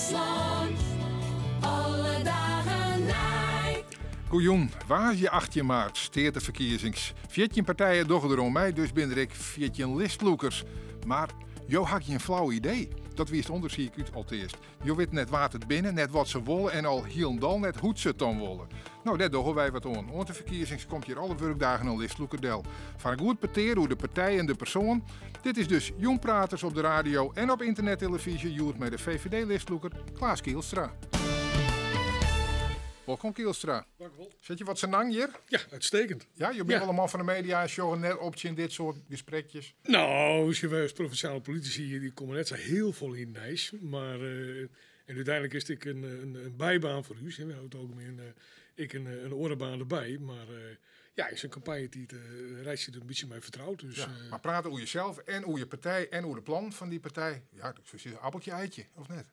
Fryslân, alle dagen nei. Goejûn, woansdei 18 maart steateferkiezings. 14 partijen dogge der oan mei, dus binne der ek 14 listlûkers. Mar jo ha gjin flau idee. Dat wiist ûndersyk út alteast. Jo witte net wa't it binne, net wat se wolle en al hielendal net hoe't se it dan wolle. No, dêr dogge wy wat oan. Oant de ferkiezings komt hjir alle wurkdagen in listlûker del. Foar in goed petear oer de partij en de persoan. Dit is dus Jûnpraters op de radio en op ynternettelevyzje hjoed mei de VVD-listlûker Klaas Kielstra. Wolkom Kielstra. Dank u wel. Sit je wat senang hjir? Ja, uitstekend. Ja, jo binne Ja. wol in man fan de media en sjogge net op tsjin dit soart gesprekjes. Nou, sjoch, wy as provinsjale politisi die komme net sa hiel folle yn it nijs. Mar en úteinlik is it ek in bybaan foar ús. Hè. We hawwe it algemien ek in oare baan derby. Mar ja, yn sa'n kampanjetiid reitsje je der in bytsje mei fertroud. Dus, Ja, mar prate oer jesels en oer je partij en oer de plannen fan dy partij. Ja, dat is in appeltje eitje, of net?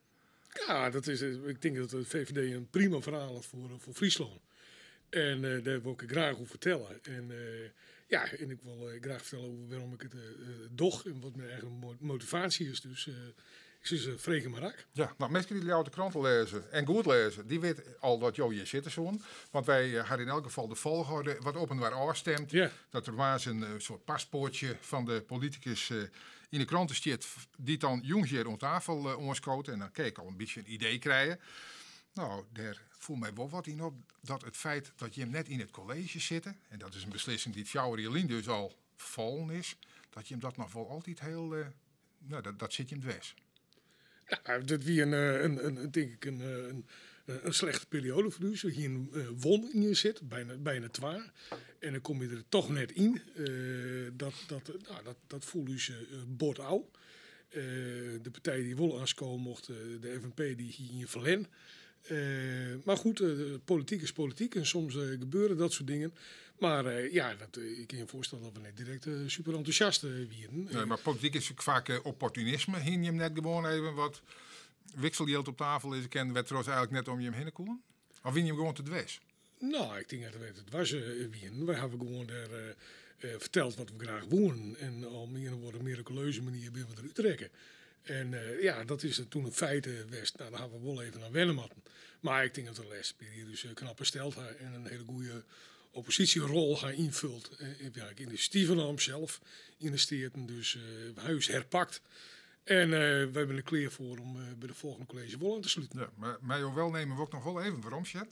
Ja, dat is, ik tink dat de VVD in prima ferhaal hat foar Fryslân. En dêr wol ik graach oer fertelle. En ja, en ik wol graach fertelle oer wêrom ik it doch en wat myn eigen motivaasje is. Dus ik sis, freegje mar rak. Ja, no, minsken dy't Ljouwerter Krante lêze en goed lêze, dy witte al dat jo hjir sitte soenen. Want wy hawwe yn elk gefal de folchoarder wat op inoar ôfstimd. Dat der woansdei in soart paspoartsje fan de politikus yn de krante stiet, dy't dan jûns hjir oan tafel oanskoot. En dan kin ik al in bytsje in idee krije. No, dêr foel my wol wat yn op dat it feit dat jim net yn it kolleezje sitte, en dat is in beslissing dy't 4 jier lyn dus al fallen is, dat jim dat noch wol altyd hiel, no, dat sit jim dwers. Ja, dat wie tink ik in slechte perioade foar ús. We hienen won yn je sit, bijna twa. En dan kom je der toch net yn. Dat foel ús bot ôf. De partij dy't wol oanskowe mocht, de FNP, dy hie ien ferlern. Mar goed, polityk is polityk en soms gebeure dat soart dingen. Mar ja, ik kin je foarstelle dat we net direkt super entûsjast wienen. Nee, mar polityk is ek faak opportunisme. Hienen jim net gewoan even wat wikseljild op tafel lizze kinnen, wêrtroch't se eigentlik net om jim hinne koenen? Of wienen jim gewoan te dwers? No, ik tink net dat wy te dwers wienen. Wy hawwe gewoan dêr ferteld wat we graach woenen. En op ien of oare mirakuleuze manier binne we derút rekke. En ja, dat is toen in feit west. No, dêr hawwe we wol even oan wenne moatten. Mar ik tink dat we de lêste pear jier ús knap hersteld ha en in hiele goede opposysjerol ha ynfuld. Ja, ik inisjatyf naam sels yn de Steaten, dus we ha ús herpakt. En wy binne der klear foar om by de folgjende kolleezje wol oan te sluten. Ja, mar mei jo welnemen wol ik noch wol even werom sjen.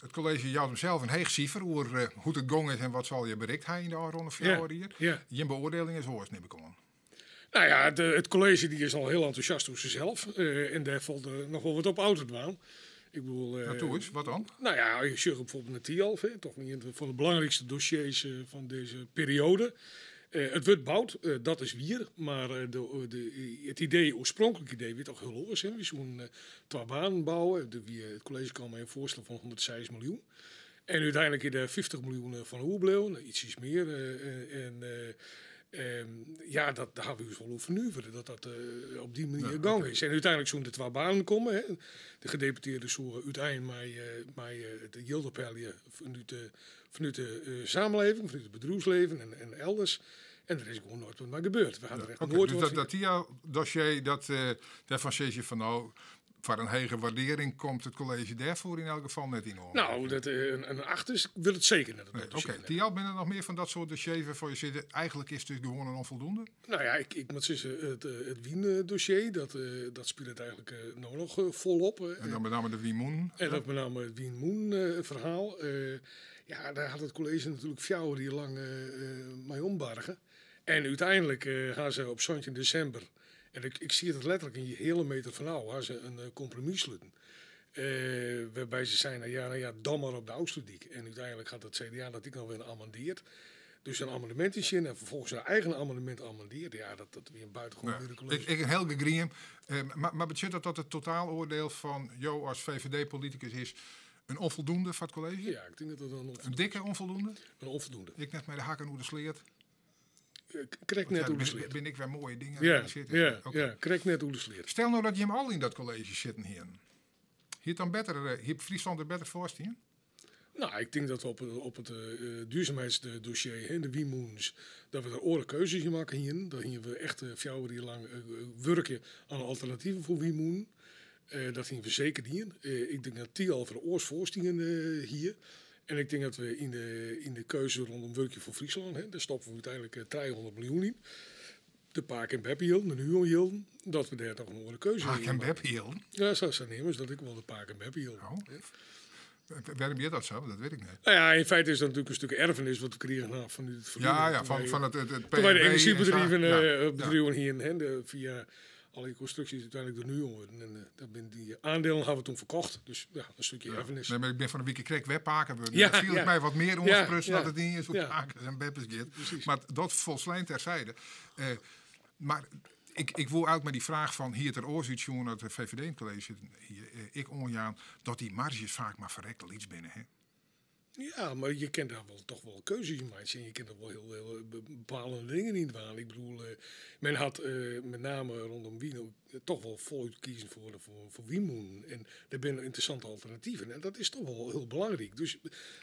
It kolleezje jout himsels in heech sifer oer hoe't it gong is en wat se allegear berikt ha yn de ôfrûne 4 jier. Jim beoardieling is oars, nim ik oan. Nou ja, it kolleezje die is al hiel entûsjast oer sichsels en dêr falt noch wol wat op ôf te dwaan. Ik bedoel, Nou, toe eens, wat dan? Nou ja, je sjocht bijvoorbeeld naar Thialf, hè, toch een fan de belangrykste dossiers fan dizze perioade. It wurdt boud, dat is wier, mar it idee, oarspronklik idee, wie toch hiel oars. Hè. Wy soenen twa banen bouwe. Der wie, it kolleezje kaam mei in foarstel fan 106 miljoen. En úteinlik is dêr 50 miljoen fan oerbleaun, ietsjes mear. En ja, dat, dêr hawwe we ús wol oer fernuvere, dat dat op dy manier gong is. En úteinlik soenen der twa banen komme. Hè. De gedeputeerde soe útein mei it jild ophelje fanút de samenleving, fanút it bedriuwslibben en elders. En der is gewoan noait wat mei gebeurd. We hawwe der echt noait Dus wat dat Thialf-dossier, dêrfan sizze je fan no, foar in hege waardearring komt it kolleezje dêrfoar yn elk gefal net yn oanmerking. Nou, dat, in 8 is, wurdt it seker net. Nee, dossier oké. net. Thialf, binne der noch mear fan dat soart dossiers wêrfoar je sizze, eigentlik is it dus gewoan in onvoldoende? Nou ja, ik moat sizze, it wyndossier, dat spilet eigentlik no noch folop. En dan mei namme de wynmûnen? En dat mei namme it wynmûnenferhaal. Ja, dêr hat it kolleezje natuerlik 4 jier lang mei ombarge. En úteinlik ha se op 17 desimber, en ik siet it letterlik in heale meter fan ôf, ha se in kompromis sluten. Wêrby se seinen, ja, nou ja, dan mar op de Ofslútdyk. En úteinlik hat it CDA dat ek noch wer amendearre. Dus in amendemint yntsjinne en ferfolgens in eigen amendemint amendearre. Ja, dat wie in buitengewoon mirakuleus. Ik in hiel gegriem. Mar betsjut dat dat it totaaloardiel fan jo as VVD-politikus is in onvoldoende foar it kolleezje? Ja, ik tink dat dat in onvoldoende In dikke onvoldoende? In onvoldoende. Ik net mei de hakken oer de sleat? Krekt net Ja, oer de sleat. bin ik wer moaie dingen Ja, aan het zitten. ja, krekt net oer de sleat. Stel nou dat jim al yn dat kolleezje sitten hienen. Hie it dan better, hie Fryslân der better foar stien? Nou, ik tink dat we op it duurzaamheidsdossier, hè, de wynmûnen, dat we der oare keuzes yn makke hienen. Dêr hienen we echt 4 jier lang wurkje oan alternativen foar wynmûnen. Dat hiene we seker dien. Ik tink dat Thialf der oars foar stien hie. En ik tink dat we yn de, yn de keuze rondom Wurkje foar Fryslân, hè, dêr stoppe we úteinlik 300 miljoen yn. De pake en beppejilden, de Nuon-jilden, dat we dêr toch in oare keuze yn Pake en beppejilden? Ja, sa, sa neame se dat ek wol, de pake en beppejilden. Oh. Wêrom hjit dat sa? Dat wit ik net. Nou ja, yn feite is dat natuerlik in stik erfenis wat we krigen ha fanút it ferline. Ja, ja, fan, fan it, it, it Toen wy de enerzjybedriuwen ja, bedriuwen hienen, hè, de, fia alle konstruksjes úteinlik de Nuon wurden. En dat binne dy aandelen ha we toen ferkocht. Dus ja, in stikje ja. erfenis. Nee, mar ik bin fan 'e wike krekt wer pake wurden. Ja, fiel ik my wat mear oansprutsen dat it yn is oer pakes en beppes giet. Mar dat folslein terzijde. Mar ik, ik woe eigentlik mei dy fraach fan hie it der oars útsjoen as de VVD yn it kolleezje sitten hie, ek oanjaan dat dy marges faak mar ferrekte lyts binne. Hè? Ja, mar je kinne dêr wol toch wol keuzes yn meitsje en je kinne der wol hiel, hiel bepalende dingen yn dwaan. Ik bedoel, men hat met name rondom wyn toch wol folút kiezen foar, foar, foar wynmûnen. En der binne ynteressante alternativen en dat is toch wol hiel belangryk. Dus,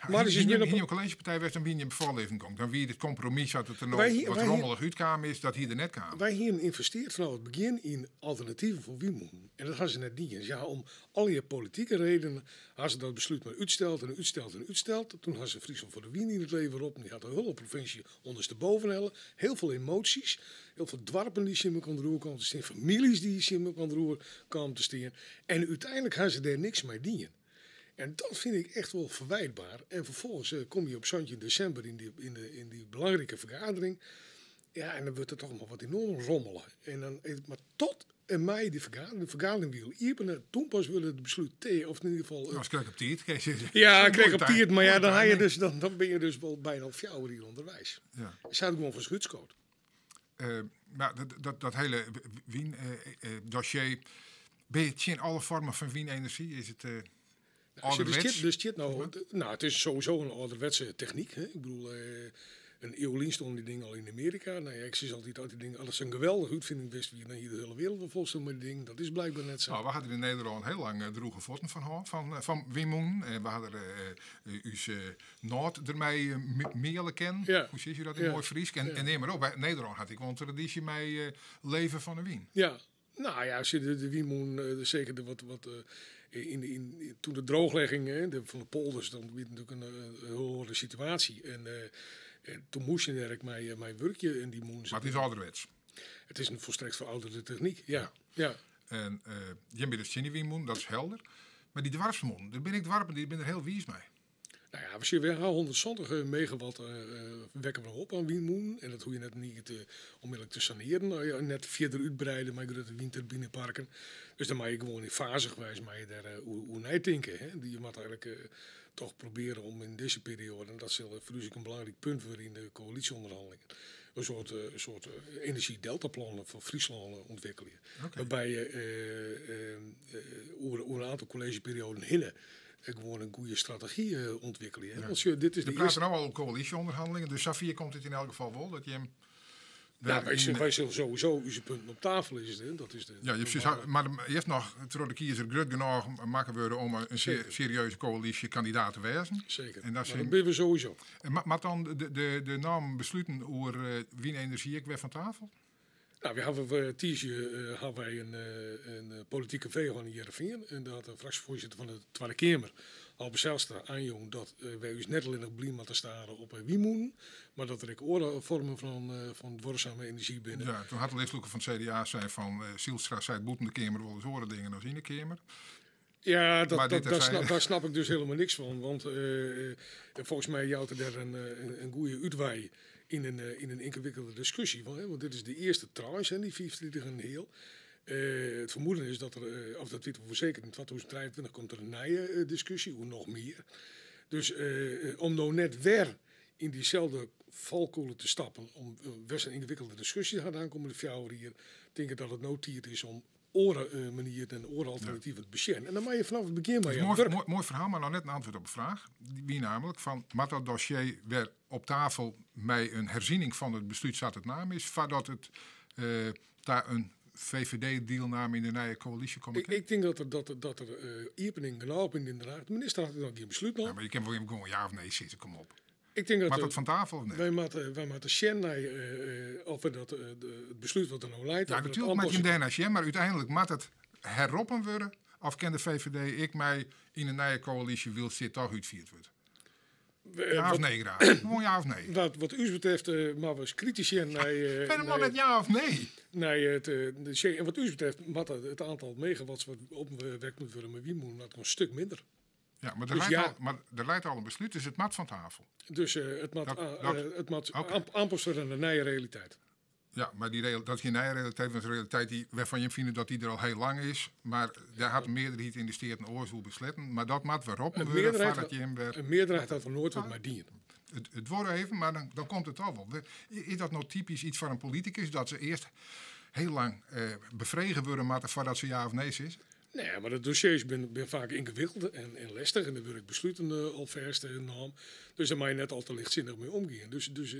marges binne op... Hie jo kolleezjepartij west, dan wiene jim foarlizzen gong. Dan wie it kompromis sa't it der no wat rommelich útkaam is, dat hie der net kaam. Wy hienen ynvesteard fanôf it begjin yn alternativen foar wynmûnen. En dat ha se net dien. Se ha om allegear politike redenen ha se dat beslút mar útsteld en útsteld en útsteld. Toen ha se Fryslân foar de Wyn yn it leven roppen. Dy hat de hiele provinsje ûndersteboven helle. Hiel folle emoasjes, hiel folle doarpen dy't tsjin mekoar oer kamen te stean, famyljes dy't tsjin mekoar oer kamen te stean. En úteinlik ha se dêr niks mei dien. En dat fyn ik echt wol ferwytber. En ferfolgens komme je op 17 desimber yn dy, yn de, yn dy belangrike fergadering. Ja, en dan wurdt der toch noch wat enorm rommele. En dan, mar tot en mei dy fergadering, de fergadering wie al iepene, toen pas wurde it beslút te, of yn ieder gefal... Dat krekt op tiid, kin je sizze. Ja, krekt op tiid, mar ja, dan, ha je dus, dan, dan bin je dus wol byna al 4 jier ûnderweis. Ja. Se hat gewoan fan schutskoot. Nou, dat, dat, dat hiele wyndossier, bin je tsjin alle foarmen fan wynenerzjy? Is it âlderwets? Der stiet no, no, it is sowieso in âlderwetse technyk. Hè. Ik bedoel, in iuw lyn stonden dy dingen al yn Amearika. No ja, ik sis altyd, as dy dingen, as it sa'n geweldige útfining west wie, dan hie de hiele wereld wol folslein mei dy dingen. Dat is blykber net sa. No, we ha der yn Nederlân hiel lang drûge fuotten fan hân, fan, fan wynmûnen. En we ha der ús nôt dermei mealle kinnen. Ja. Hoe sizze je dat yn Ja. moai Frysk? En, Ja. en neam mar op, wy, Nederlân hat ek wol in tradysje mei leven fan 'e wyn. Ja, nou ja, als je de wynmûnen, zeker de wat, wat, in, in, toen de drooglegging, hè, de, van de polders, dan wie het natuerlik in hiel oare situaasje. En toen moast je der ek mei wurkje in dy mûnen. Mar it is âlderwets. It is in folstrekt ferouderde technyk, ja. Ja. Ja. En jim binne dus tsjin dy wynmûnen, dat is helder. Mar dy doarpsmûnen, der binne ek doarpen dy binne der hiel wiis mei. Nou ja, we sjogge, we ha 170 megawatt wekke we op oan wynmûnen. En dat hoech je net yn ien kear te, onmiddellik te sanearen. Nou ja, net fierder útbreide mei grutte wynturbineparken. Dus dan mei je gewoan yn fazegewijs mei je dêr oer neitinke. Hè. Je moatte eigentlik toch probearje om yn dizze perioade, en dat sil foar ús ek in belangryk punt wurde yn de koälysje-ûnderhannelingen, in soart enerzjy-deltaplan foar Fryslân ûntwikkelje. Wêrby je oer in oantal kolleezjeperioaden hinne gewoan in goede strategy ûntwikkelje. Ja. Want sjoch, dit is We de prate earste no al oer koälysje-ûnderhannelingen, dus safier komt it yn elk gefal wol dat jim Nou, dêr yn wy sille sowieso ús punten op tafel lizze. Hè. Dat is de Ja, je precies, normale mar earst noch troch de kiezer grut genôch makke wurde om in Zeker. serieuze koälysjekandidaat te wêzen. Zeker. En dan Maar zijn dat binne we sowieso. En moat dan de naam besluten oer wynenerzjy ek wer fan tafel? Nou, we hawwe tiisdei hawwe wy in politike kafee hân yn Hearrenfean. En dêr hat de fraksjefoarsitter fan de Twadde Keamer, Halbe Zijlstra, oanjûn dat wy ús net allinnich blyn moatte staren op wynmûnen, mar dat der ek oare foarmen fan duorsame enerzjy binne. Ja, toen hat de listlûker fan it CDA sei fan, Zijlstra seit bûten de Keamer wolris oare dingen as yn de Keamer. Ja, Maar dit terzijde. daar snap ik dus hielendal niks fan. Want folgens my jout er dêr in goede útwei yn in yngewikkelde diskusje. Want, hè, want dit is de earste tranche, hè, dy 35 en in heal. It fermoeden is dat der, of dat witte we wol seker, yn 2023 komt der in nije diskusje oer noch mear. Dus om no net wer yn dyselde falkûle te stappen, om wer sa'n yngewikkelde diskusje te hawwen de oankommende 4 jier, tink ik dat it no tiid is om oare manieren en oare alternativen te besjen. En dan mei je fanôf it begjin mei Moai, je wurk. moai ferhaal, mar noch net in antwurd op de fraach. Dy wie namelijk fan, moat dat dossier wer op tafel mei in herziening fan it beslút sa't it naam is, foardat it ta in V V D-dielname yn de nije koälysje komme kin? Ik tink dat der iepening genôch binne yn Den Haag. De minister hat noch gjin beslút Ja, nommen. mar je kinne wol even gewoan ja of nee sizze, kom op. Ik tink dat Moat dat fan tafel of net? Wy moatte sjen nei of we dat de, it beslút wat der no leit, Ja, of we dat natuerlik moat je oanpasse. dêrnei sjen, mar úteinlik moat it herroppen wurde Of kin de VVD ek mei yn in nije koälysje wylst dit toch útfierd wurdt? Ja of nee graach. Gewoan ja of nee. Wat ús betreft, moatte we ris kritysk sjen nei... Waarom net ja of nee? Nei it, de, en wat ús betreft, moat it oantal megawatts wat opwekt moet wurde mei wynmûnen dat in stik minder. Ja, mar der, dus leit, ja, al, mar der leit al in beslút, dus it moat fan tafel. Dus it moat, it moat oanpast wurde oan de nije realiteit. Ja, mar dy real, dat is gjin nije realiteit, want de realiteit dy, wêrfan jim fine dat dy der al hiel lang is. Mar dêr hat in mearderheid yn de Steaten oars oer besletten. Mar dat moat wer roppen wurde foardat jim wer... In mearderheid hat der noait wat mei dien. It duorre even, mar dan komt it toch wol. Is dat no typysk iets foar in politikus, dat se earst hiel lang befrege wurde moatte foardat se ja of nee sizze? Nee, mar de dossiers binne faak yngewikkeld en lestich en der wurde ek besluten alfêst naam. Dus dêr moatte je net al te lichtsinnich mei omgean. Dus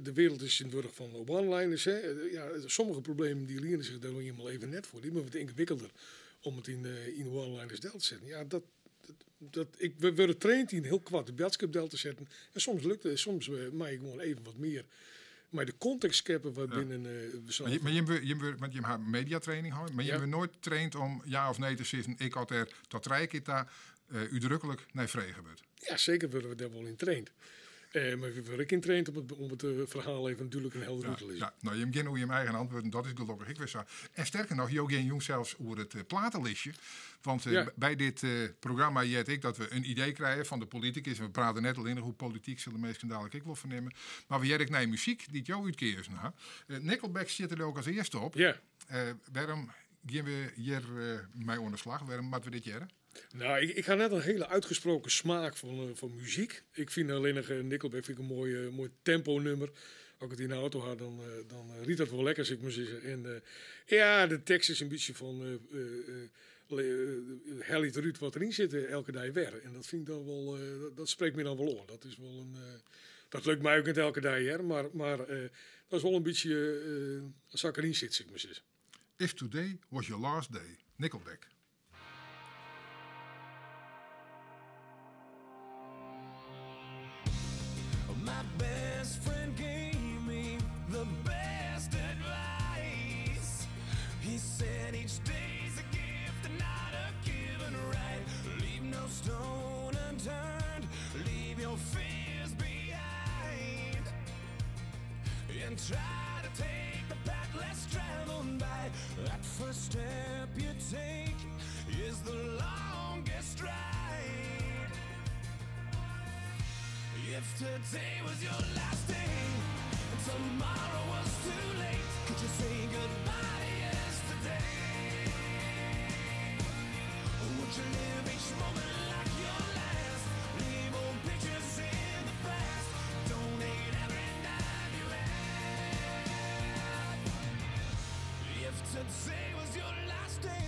de wereld is tsjintwurdich fan one-liners. Hè. Ja, sommige problemen dy liene sich dêr no ienmal even net foar. Dy binne wat yngewikkelder om it yn one-liners del te setten. Ja, dat, dat, ik, we wurde traind yn hiel koart de boadskip del te setten. En soms lukt it, soms mei je gewoan even wat mear mei de kontekst skeppe wat binnen we Maar jim wurde, want jim ha mediatraining hân, mar jim wurde noait traind om ja of nee te sizzen, ek as der tot trije kear ta útdruklik nei frege wurdt. Ja, seker wurde we dêr wol yn traind. Mar we wurde ek yn traind om it ferhaal even dúdlik en helder út te lizzen. Ja, no, jim gean oer jim eigen antwurden, dat is gelokkich ek wer sa. En sterker noch, jo gean jûn sels oer it platelistje. Want by dit programma heart ek dat we in idee krije fan de politikus. En we prate net allinnich oer polityk, sille de minsken dalik ek wol fernimme. Mar we hearre ek nije muzyk dy't jo útkeazen ha. Nickelback stiet der ek as earste op. Wêrom gean we hjir mei oan de slach? Wêrom moatte we dit hearre? No, ik ha net in hiele útgesproken smaak fan muzyk. Ik fyn allinnich Nickelback fyn ik in moai temponummer. As ik it yn de auto ha, dan rydt dat wol lekker, sil ik mar sizze. En ja, de tekst is in bytsje fan helje it derút wat deryn sit elke dei wer. En dat fyn ik dan wol, dat sprekt my dan wol oan. Dat is wol in, dat lukt my ek net elke dei hear, mar dat is wol in bytsje sa't ik deryn sit, sil ik mar sizze. If Today Was Your Last Day, Nickelback. My best friend gave me the best advice. He said each day's a gift and not a given right. Leave no stone unturned, leave your fears behind. And try to take the path less traveled by. That first step you take is the longest ride. If today was your last day and tomorrow was too late, could you say goodbye to yesterday? Would you live each moment like your last? Leave old pictures in the past. Donate every dime you had. If today was your last day.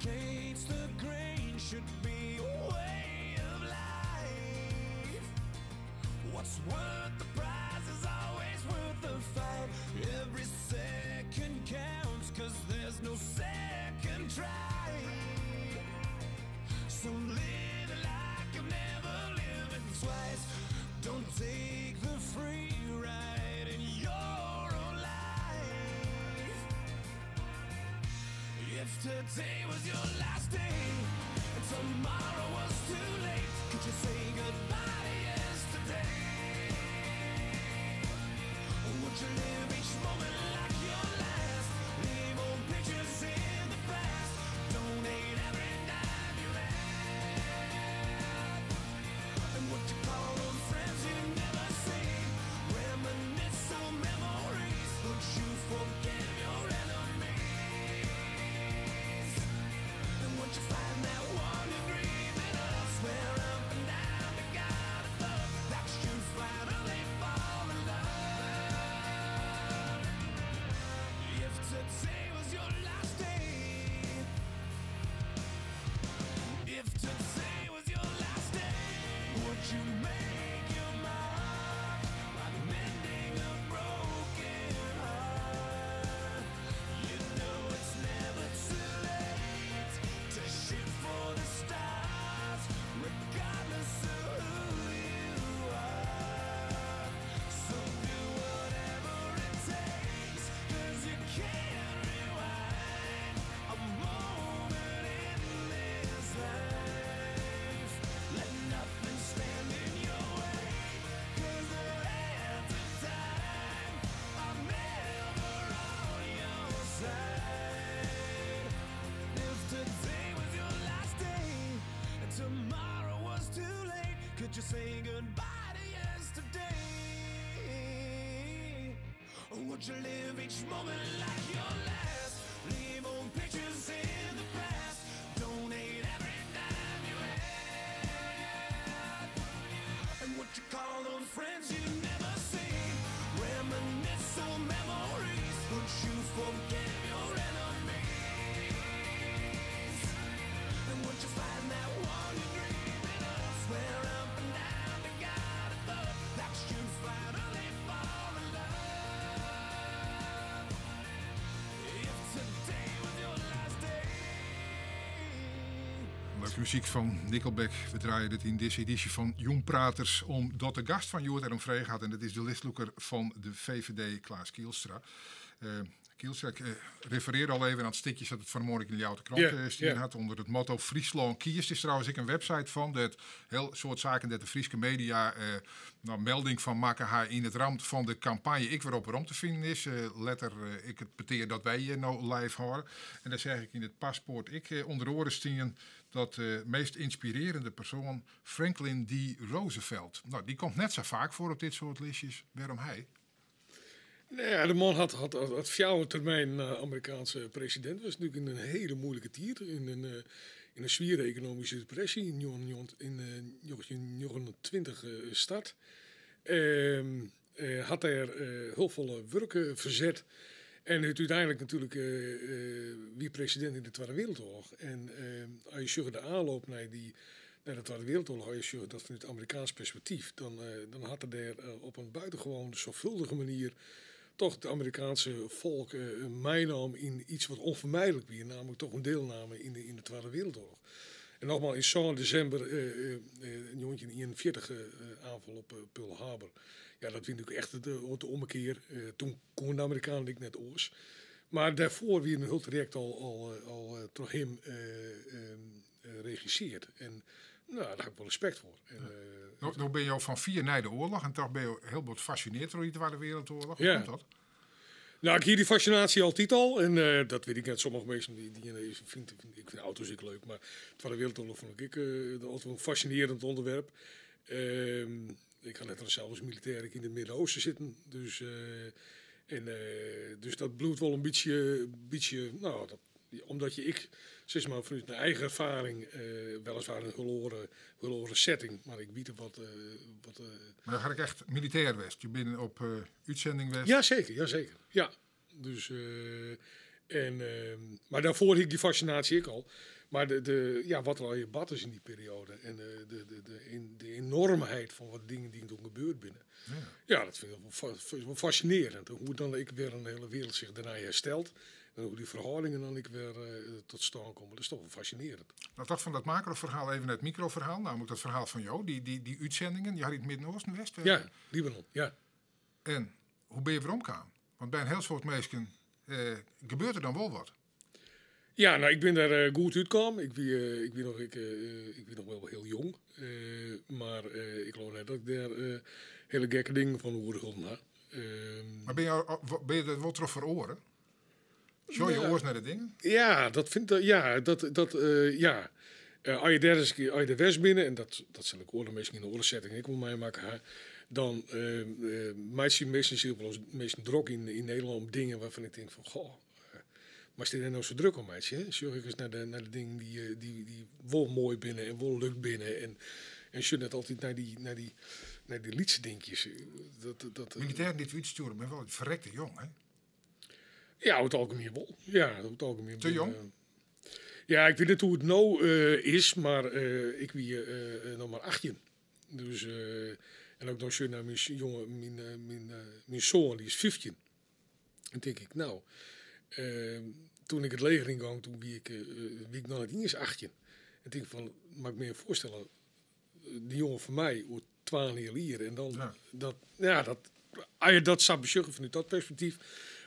Against the grain should be a way of life. What's worth the prize is always worth the fight. Every second counts, 'cause there's no second try. So live like you've never lived twice. Don't take the free ride in your own life. If today was your last day and tomorrow was too late, could you say goodbye to yesterday? Would you live each moment like your last? Leave old pictures in the past. Donate every dime you had. And would you call old friends you never see? Reminisce on memories. Would you forgive your enemies? And would you find that one you're dreaming of? Would you say goodbye to yesterday? Or would you live each moment like your last? Leave old pictures in the past. Donate every dime you had. And would you call those friends you never see? Reminisce on memories. Would you forgive your enemies? And would you find that one you're dreaming of? Swear up and down to God above that you'd finally fall in love. If today was your last day. Leuke muzyk fan Nickelback. We draaie dit yn dizze edysje fan Jûnpraters omdat de gast fan hjoed dêrom frege hat. En dat is de listlûker fan de VVD, Klaas Kielstra. Kielstra, ik referearde al even oan it stikje dat it fan 'e moarn yn de Ljouwerter Krante stean hat. Under it motto Fryslân kiest is trouwens ek in website fan. Dêr't hiel soad saken dêr't de Fryske media no, melding fan makke ha yn it ramt fan de kampanje ek wer op werom te finen is. Letter ek it petear dat wy hjir no live hâlde. En dêr seach ik yn it paspoart ek ûnder oare stean dat de meast ynspirearjende persoan Franklin D. Roosevelt. No, dy komt net sa faak foar op dit soart listjes. Wêrom hy? Nou ja, de man hat fjouwer termyn Amerikaanske presidint west. Natuerlik yn in hiele muoilike tiid. Yn in swiere ekonomyske depresje yn 1929 start. Hat dêr hiel folle wurk ferset. En it úteinlik natuerlik wie presidint yn de Twadde Wrâldoarloch. En as je sjogge de oanloop nei de Twadde Wrâldoarloch, as je sjogge dat fanút Amerikaansk perspektyf, dan hat er dêr op in buitengewoon zorgvuldige manier toch it Amerikaanske folk meinaam yn iets wat ûnfermijdlik wie, namelijk toch in dielname yn de Twadde Wrâldoarloch. En nogmaals, yn 7 desimber 1941 oanfal op Pearl Harbor. Ja, dat wie natuerlik echt de ommekear. Doe koene de Amerikanen ek net oars. Mar dêrfoar wie in hiel trajekt al troch him regissearre. En no, dêr ha ik wol respekt foar. En, No binne jo fan fier nei de oarloch en dochs binne jo hiel bot fassinearre troch dy Twadde Wrâldoarloch. Hoe komt dat? No, ik hie dy fassinaasje altyd al. En dat wit ik net. Sommige minsken dy ik fyn auto's ek leuk, mar Twadde Wrâldoarloch fûn ik ek altyd in fassinearjend ûnderwerp. Ik ha net sels as militêr ek yn it Midden-Oosten sitten. Dus dat bliuwt wol in bytsje, no, dat, omdat je ek, sis mar, fanút myn eigen erfaring, weliswaar in hiel oare setting, mar ik wit wat Mar ha ik echt militêr west? Je binne op útsending west? Ja, seker, ja, seker. Ja. Dus, en, mar dêrfoar hie ik dy fassinaasje ek al. Mar ja, wat der al bard is yn dy perioade en de enoarmheid fan wat dingen dy't doe gebeurd binne. Ja, dat fyn ik wol fassinearjend. Hoe't dan ek wer in hiele wereld sich dêrnei herstelt. En hoe't dy ferhâldingen dan ek wer ta stân komme. Dat is dochs wol fassinearjend. No, dat fan dat makroferhaal even nei it mikroferhaal. Namelijk dat ferhaal fan jo, dy útsendingen. Je ha yn it Midden-Oosten west, hè? Ja, Libanon, ja. En hoe binne je weromkaam? Want by in hiel soad minsken gebeurt der dan wol wat. Ja, no, ik bin dêr goed útkaam. Ik wie noch wol hiel jong. Mar ik leau net dat ik dêr hiele gekke dingen fan oerholden ha. Mar binne je der wol troch feroare? Sjogge je oars nei de dingen? Ja, dat fyn ik, ja, dat, ja. As je dêr ris, as je der west binne, en dat sil ik oare minsken yn in oare setting ek wol meimakke ha, dan meitsje minsken sich wolris minsken drok yn Nederlân om dingen wêrfan ik tink fan, goh, mar stean dêr no sa drok om meitsje, hè? Sjoch ik ris nei de dingen dy't wol moai binne en wol lukt binne en sjoch net altyd nei dy lytse dinkjes. Dat Militêren dy't we útstjoere, binne wol ferrekte jong, hè? Ja, oer it algemien wol. Ja, oer it algemien Te jong? Ja, ik wit net hoe't it no is, mar ik wie noch mar 18. Dus, en ek noch sjoch nei myn jonge, myn soan, dy is 15. En tink ik, no, doe't ik it leger yngie, doe wie ik noch net iens 18. En tink ik fan, moat ik my foarstelle, dy jonge fan my, oer 12 jier. En dan, dat, ja, dat, as je dat sa besjogge fanút dat perspektyf,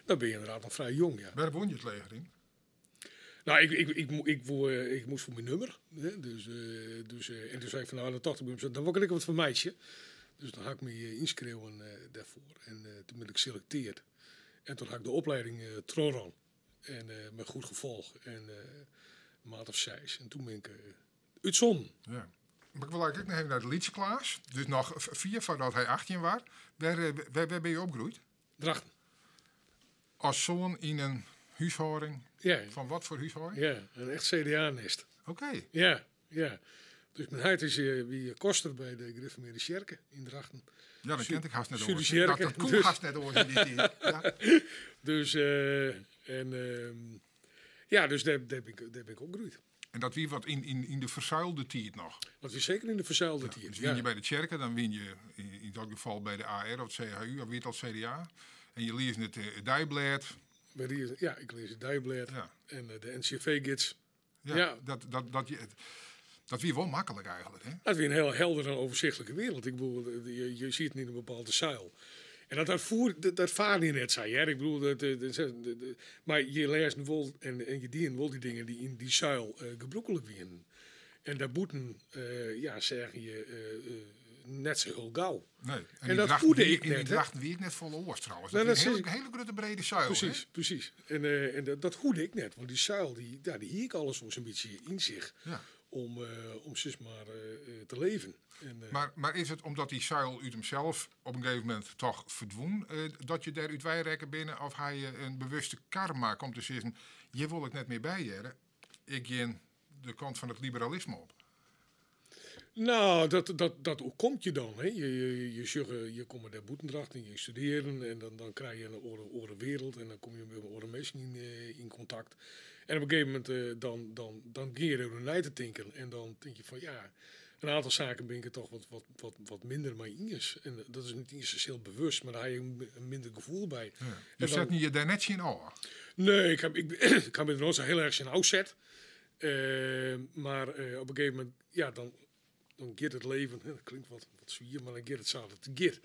dan binne je ynderdaad noch frij jong, ja. Wêr woene je it leger yn? No, ik moast foar myn nûmer. Hè, dus, en doe sei ik fan, no, dan tocht ik by mysels, dan wol ik der ek wat fan meitsje. Dus dan ha ik my ynskreaun dêrfoar. En doe bin ik selektearre. En doe ha ik de oplieding trochrûn. En mei goed gefolch. En in maand of seis. En doe bin ik útstjoerd. Ja. Maar ik wil eigenlijk nog even naar de Lytse Klaas. Dus noch fier foardat hy 18 wie. Wêr, wêr binne je opgroeid? Drachten. As soan yn in húshâlding? Ja. Fan wat foar húshâlding? Ja, in echt CDA-nest. Ja. Dus myn heit is wie koster by de Gereformearde Tsjerke yn Drachten. Ja, dat ken ik hast net oars. Sudertsjerke. Dat koe Dus, hast net oars yn dy tiid. Ja. Dus, en, ja, dus dêr bin ik opgroeid. En dat wie wat yn de fersuilde tiid noch? Dat wie seker yn de fersuilde tiid, Dus wie ja. je by de tsjerke, dan wie je yn dat gefal by de AR of het CHU, of wie it al CDA. En je lies it deiblêd. By die, ja, ik lies it deiblêd en de NCV-gids. Ja, dat wie wol maklik eigentlik, hè? Dat wie in hiel heldere en oersichtlike wereld. Ik bedoel, je siet yn in bepaalde zuil. En dat farde je net sa, hè. Ik bedoel, dat, dat, dat, dat, dat, mar je lêsden wol en je dienen wol dy dingen dy't yn dy zuil gebrûklik wienen. En dêrbûten, ja, seagen je net sa hiel gau. Nee. En, En die dat Drachten voelde wie, ik in die net, hè. Drachten wie ik net folle oars trouwens. Nee, Dat dat wie een is hele grutte brede zuil, hè? Precies. En dat hoede ik net, want die zuil, die, ja, die hie ik alles zo'n bytsje yn sich om sis mar te leven. En, Maar is it omdat dy zuil út himsels op in gegeven momint dochs ferdwûn, dat je dêr út weirekke binne, of ha je in bewuste kar makke om te sizzen, hjir wol ik net mear by hearre, ik gean de kant fan it liberalisme op? Nou, dat oerkomt je dan. Hè. Je komt dêr bûten Drachten en je studearjen en dan krije je in oare wereld en dan komme je mei oare minsken yn kontakt. En op in gegeven momint dan gean je deroer nei te tinken en dan tink je fan ja, in oantal saken bin ik it dochs wat minder mei iens. En dat is net iens hiel bewust, mar dêr ha je in minder gefoel by. Ja. En Dus set je dêr net tsjin ôf? Nee, ik ha my der noait sa hiel erch tsjin ôfset. Mar op in gegeven momint, ja, dan giet it leven, hè, dat klinkt wat swier, mar dan giet it sa dat it giet.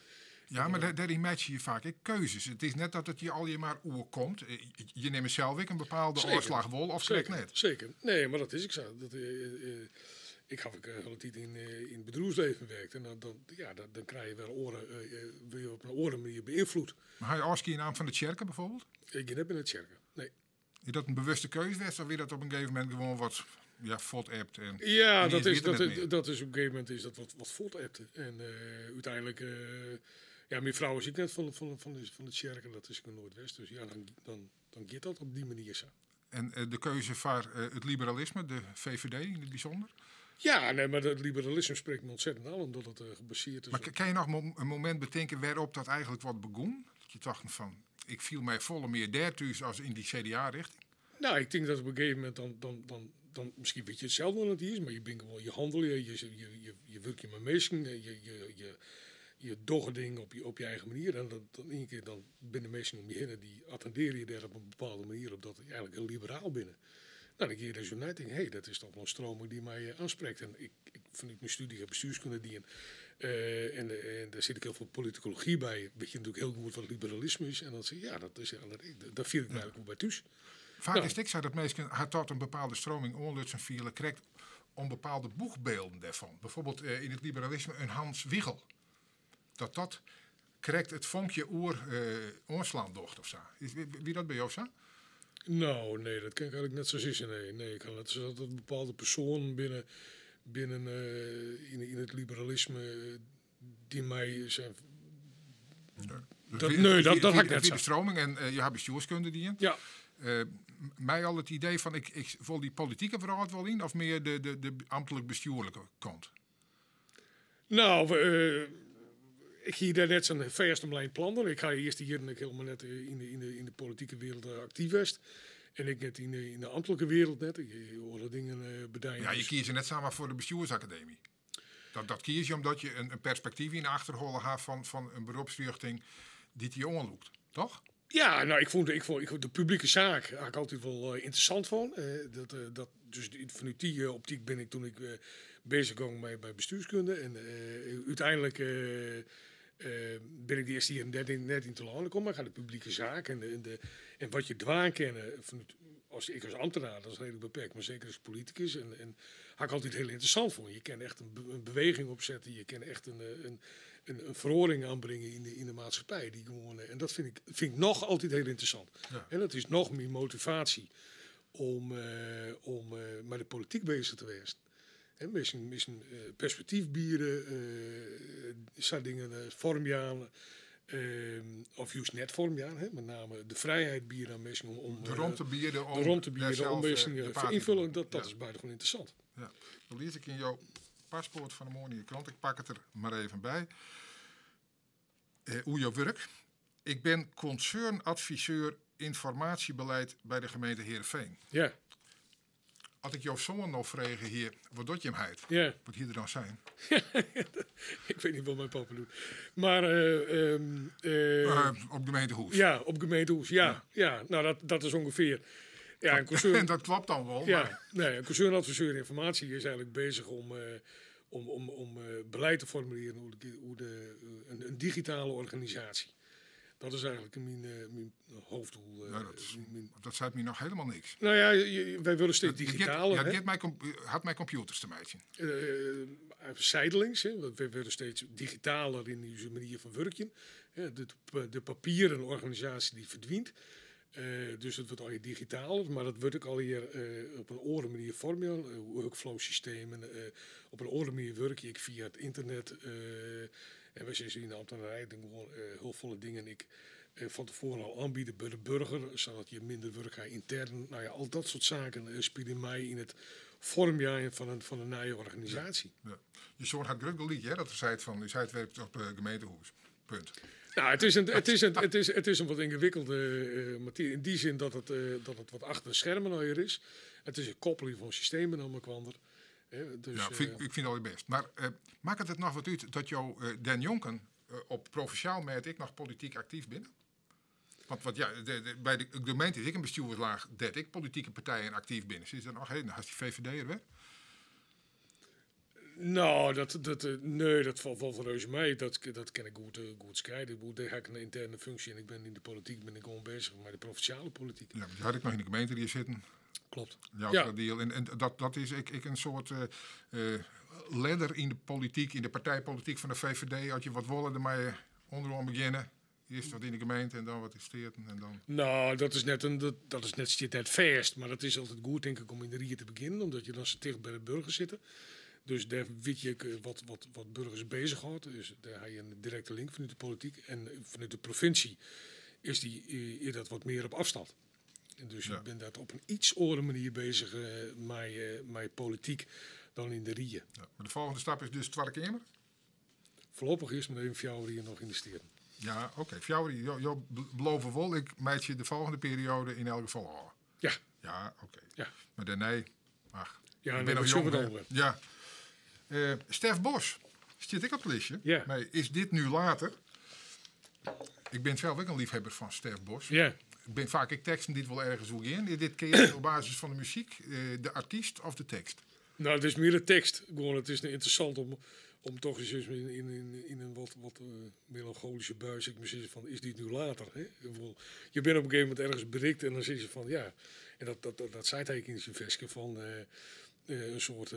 Ja, mar dêryn meitsje je faak ek keuzes. It is net dat it je allegear mar oerkomt. Je nimme sels ek in bepaalde ôfslach wol of krekt net. Seker. Nee, mar dat is ek sa. Dat, ik ha ek de hiele tiid yn it bedriuwslibben wurke. En dan, ja, dan krije je wer oare, wurde je op in oare manier beynfloede. Mar ha je ôfskie naam fan de tsjerke byfoarbyld? Ik gean net by de tsjerke, nee. Is dat in bewuste keuze west of wie dat op in gegeven momint gewoan wat ja, fuortebt en Ja, en dat wie is, it der dat, net mear? dat is op in gegeven momint is dat wat fuortebte. En úteinlik, ja, myn frou is ek net fan de tsjerke, dat is ek noait west. Dus ja, dan giet dat op dy manier sa. En de keuze foar it liberalisme, de VVD yn it bysûnder? Ja, nee, mar it liberalisme sprekt my ûntsettend oan, omdat it gebasearre is Mar op kinne je noch in momint betinke wêrop't dat eigentlik wat begûn? Dat je tochten fan, ik fiel my folle mear dêr thús as yn dy CDA-rjochting? Nou, ik tink dat op in gegeven momint dan miskien witte je it sels noch net iens, mar je binne gewoan, je hannelje, je wurkje mei minsken, je dogge dingen op je eigen manier. En dan ien kear dan binne de minsken om je hinne, dy attindearje dêr op in bepaalde manier op dat je eigentlik hiel liberaal binne. Nou, dan geane je dêr sa nei tinken, hé, dat is dochs wol in streaming dy't my oansprekt. En ik fanút myn stúdzje bestjoerskunde dien. En dêr sit ek hiel folle politikology by. Wit je natuerlik hiel goed wat liberalisme is. En dan sis ik, ja, dat is, ja, dat, dêr fiel ik my eigentlik wol by thús. Faak Ja. is it ek sa dat minsken har ta in bepaalde streaming oanlutsen fiele, krekt om bepaalde boechbylden dêrfan. Bygelyks yn it liberalisme in Hans Wiegel. Dat dat krekt it fonkje oer oanslaan docht of sa. Wie dat by jo sa? Nou, nee, dat kin ik eigentlik net sa sizze. Nee, nee, ik kin net sizze dat der bepaalde persoanen binnen yn it liberalisme dy't my zijn. Dus Dat, nee, dat ha ik net wie de sa. streaming en je ha bestjoerskunde dien. Ja. My al it idee fan ik wol dy politike wrâld wol yn of mear de amtlik bestjoerlike kant? Nou, ik hie dêr net sa'n fêst omlein plan dan. Ik ha earst jierren ek hielendal net yn de politike wereld aktyf west. En ek net yn de amtlike wereld net. Ik oare dingen bediene. Ja, je Dus kiest net samar foar de bestjoersakademy. Dat kies je omdat je in perspektyf yn de achterholle ha fan in beropsrjochting dy't dy oanlûkt, dochs? Ja, nou, ik vond de publieke saak ha ik altyd wol ynteressant fûn. Dus fanút dy optyk bin ik doe't ik beuzich gong mei bestjoerskunde. En úteinlik bin ik de earste jierren net yn telâne kommen. Ik ha de publieke saak en wat je dwaan kinne fanút, as ik as amtner, dat is reedlik beperkt, mar seker as politikus. En ha ik altyd hiel ynteressant fûn. Je kinne echt in beweging opsette, je kinne echt in feroaring oanbringe yn de maatskippij. Dy't gewoan, en dat fyn ik noch altyd hiel ynteressant. En dat is noch myn motivaasje om mei de polityk beuzich te wêzen. Hè, minsken perspektyf biede, sa dingen foarm jaan. Of juist net foarm jaan, hè, met name de vrijheid bieden aan mensen om De romte bieden om de romte bieden daar om zelf, mensen, de paard in invullen. te Dat Ja. is buitengewoon interessant. Ja. Dan lees ik in jouw paspoort van de morgen in de krant. Ik pak het er maar even bij. Hoe jouw werk. Ik ben concernadviseur informatiebeleid bij de gemeente Heerenveen. Als ik jouw zoon nog vragen hier, wat doet je hem heid? Wat hier er dan zijn? Ik weet niet wat mijn papa doet. Maar Op gemeentehuis. Ja, op gemeentehuis, ja. Ja, nou dat is ongeveer. Ja, een concern Dat klopt dan wel, Ja, maar nee, een concernadviseur informatie is eigenlijk bezig om beleid te formuleren hoe de, hoe de, een, een digitale organisatie. Dat is eigenlijk mijn hoofddoel. Ja, dat is dat zei me nog helemaal niks. Nou ja, wij willen steeds digitaler, hè? Had mijn computers te maken. Zijdelings, hè, want wij willen steeds digitaler in onze manier van werken. Hè, de papieren organisatie die verdwijnt. Dus het wordt al digitaler, maar dat wordt ook al hier op een andere manier vormen. Workflow systemen. Op een andere manier werk ik via het internet. En we zien in de ambtenarij gewoon heel volle dingen ik van tevoren al aanbieden bij de burger, zodat je minder werk gaat intern. Nou ja, al dat soort zaken spelen mij in het vormjaar van een nieuwe organisatie. Ja, ja. Je zoon had druk liedje, hè, dat er zei van, u zei het werkt op gemeentehuis. Punt. Nou, het is een, het is een, het is, het is een wat ingewikkelde materie. In die zin dat het wat achter de schermen al hier is. Het is een koppeling van systemen aan elkaar. Hè, dus, Ja, ik vind het al best. Maar maakt het nog wat uit dat jou Den Jonken op provinciaal merk ik nog politiek actief ben? Want wat, ja, de, de, bij de gemeente is ik een bestuurslaag dat ik politieke partijen actief ben. Is dat nog heen? Had die VVD er weer? Nou, dat, dat nee, dat valt wel reuze mee. Dat ken ik goed scheiden. Ik bedoel, daar heb ik een interne functie en ik ben in de politiek ben ik gewoon bezig met de provinciale politiek. Ja, maar die had ik nog in de gemeente hier zitten. Klopt. Jouw deal. En dat is ik een soort ladder in de politiek, in de partijpolitiek van de VVD. Als je wat wilde, dan maar je onderaan beginnen. Eerst wat in de gemeente en dan wat in steden en dan Nou, dat is net een, dat, dat is net, zit net vast, maar dat is altijd goed, denk ik, om in de rier te beginnen, omdat je dan zo dicht bij de burger zit. Dus daar weet je ook wat burgers bezighoudt. Dus daar heb je een directe link vanuit de politiek. En vanuit de provincie is dat wat meer op afstand. En dus ik ben dat op een iets andere manier bezig met politiek dan in de rieën. Ja, maar de volgende stap is dus Tweede Kamer? Voorlopig is maar even 4 hier nog in de steden. Ja, oké. Okay. 4, jo beloven wel, ik meid je de volgende periode in elk geval al. Ja, oké. Maar daarna, ach, Ja, ik nee, ben nog dat zullen we jong, dan hè. weer. Ja. Stef Bos, zit ik op het listje? Maar is dit nu later? Ik ben zelf ook een liefhebber van Stef Bos. Ik ben vaak ik teksten die wel ergens hoe in. Dit keer op basis van de muziek, de artiest of de tekst? Nou, het is meer de tekst. Gewoon, het is interessant om toch eens in een wat melancholische bui, zeg ik maar, zeggen van, is dit nu later? Hè? Ik bedoel, je bent op een gegeven moment ergens berikt en dan zeg je van, ja. En dat zei hij in zijn versje van een soort